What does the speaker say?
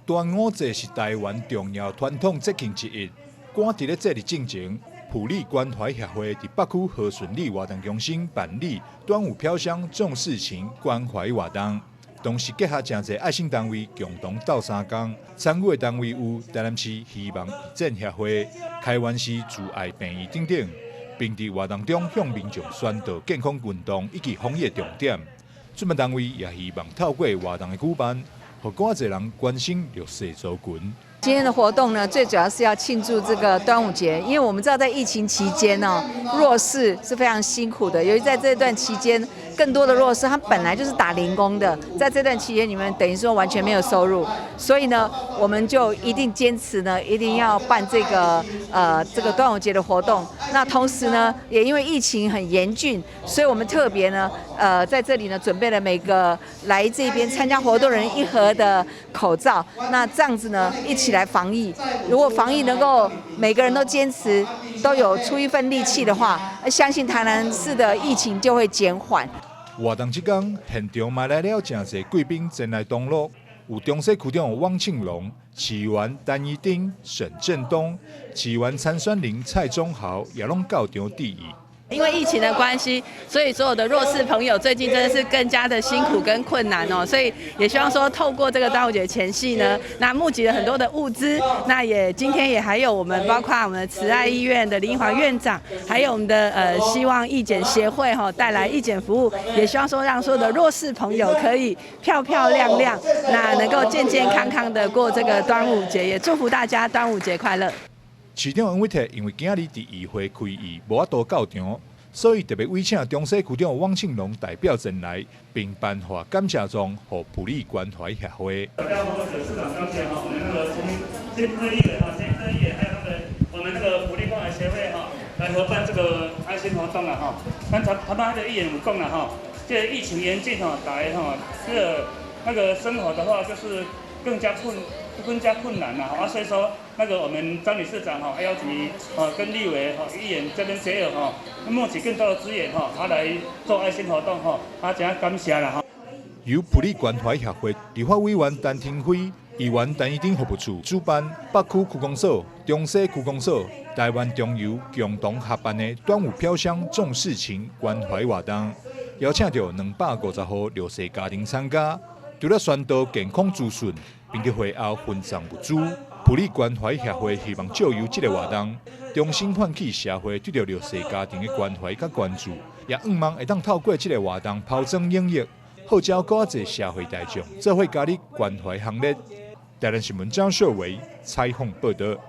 端午節是台灣重要傳統節慶之一。趕佇咧節日進前，埔里關懷協會佇北區和順里活動中心辦理端午飄香重視情關懷活動，同時結合誠濟愛心單位共同鬥相共。參與的單位有台南市希望義診協會、開元市慈愛病院等等，並佇活動中向民眾宣導健康運動以及防疫重點。主辦單位也希望透過活動的舉辦，予更濟人關心弱勢族群。今天的活動呢，最主要是要慶祝這個端午節，因為我們知道在疫情期間呢，弱勢是非常辛苦的，尤其在這段期間，更多的弱勢，他本來就是打零工的，在這段期間，你們等於說完全沒有收入，所以呢，我們就一定堅持呢，一定要辦這個端午節的活動。那同時呢，也因為疫情很嚴峻，所以我們特別呢，在這裡呢，準備了每個來這邊參加活動人一盒的口罩，那這樣子呢，一起來防疫。如果防疫能夠每個人都堅持，都有出一份力氣的話，相信台南市的疫情就會減緩。活動這工，現場嘛來了誠濟貴賓前來同樂，有中西區長汪慶龍、市議員陳怡丁、沈振東、市議員參選人蔡宗豪也攏到場致意。因為疫情的關係，所以所有的弱勢朋友最近真的是更加的辛苦跟困難哦。所以也希望說透過這個端午節前夕呢，那募集了很多的物資，那也今天也還有我們包括我們的慈愛醫院的林奕華院長，還有我們的希望義剪協會哈帶來義剪服務，也希望說讓所有的弱勢朋友可以漂漂亮亮，那能夠健健康康的過這個端午節，也祝福大家端午節快樂。市長黃偉哲因為今仔日佇議會開議，無法度到場，所以特別委請中西區長汪慶龍代表前來，並頒發感謝狀予埔里關懷協會。市長當選哈，我們那個陳柯議員哈，陳柯議員還有那個我們那個埔里關懷協會哈，來合辦這個愛心活動啦哈。剛才他們那個議員有講啦哈，這個疫情嚴峻哈，大家哈，這個那個生活的話就是更加困難啦，啊，所以說那個我們張理事長哈，邀請跟立委哈議員這邊結合哈，募集更多的資源哈，他來做愛心活動哈，啊，真感謝啦哈。由埔里關懷協會立法委員陳亭妃、議員陳怡丁服務處主辦，北區區公所、中西區公所、台灣中油共同合辦的端午飄香重視情關懷活動，邀請著250戶弱勢家庭參加，除了宣導健康資訊，並佇會後分送物資。埔里關懷協會希望藉由這個活動，重新喚起社會對著弱勢家庭的關懷佮關注，也向望會當透過這個活動拋磚引玉，號召閣較濟社會大眾做伙加入關懷行列。台南新聞張秀維採訪報導。